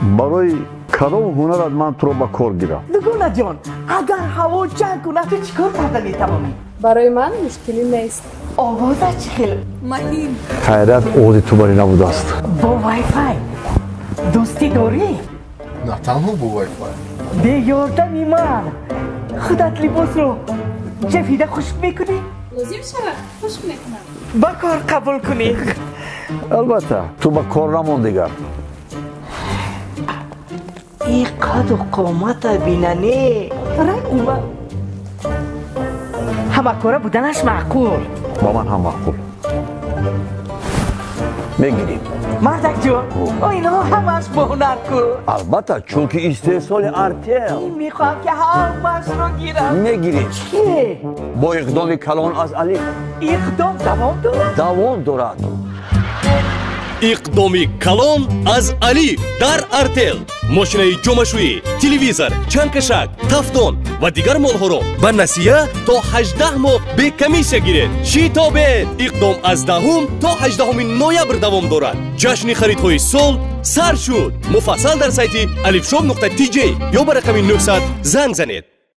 Барои кадом ҳунарат ман туро ба кор гирам? Дугона ҷон, агар ҳаво ҷанг кунад, ту чӣ кор карда метавонӣ? Барои ман мушкилӣ нест. Овоза чӣ хел? Маҳин. Хайрият, овози ту барӣ набудааст. Бо вайфай дӯстӣ дорӣ? На танҳо бо вайфай. Бе ёрдами ман худат либосро ҷафида хушк мекунӣ? Лозим шавад, хушк мекунам. Ба кор қабул кунӣ? Албатта, ту ба кор намон дигар. И қаду қомата бинане, рангума ҳамакора буданаш маъқул. Ба ман ҳам маъқул, мегирем. Мардакҷон, инҳо ҳамаш бо ҳунар ку. Албатта, чунки истеҳсоли Артел. Мехоҳам, ки ҳамашро гирам. Мегирем. Чӣ? Бо иқдоми калон аз Алиф. Иқдом давом дорад? Давом дорад. Иқдоми калон аз Алиф дар Артел: мошинаи ҷомашӯӣ, телевизор, чангкашак, тафдон ва дигар молҳоро ба насия то 18 моҳ бе комиссия гиред. Шитобед, иқдом аз 10-ум то 18 ноябр давом дорад. Ҷашни харидҳои сол сар шуд. Муфассал дар сайти alifshop.tj ё ба рақами 900 занг занед.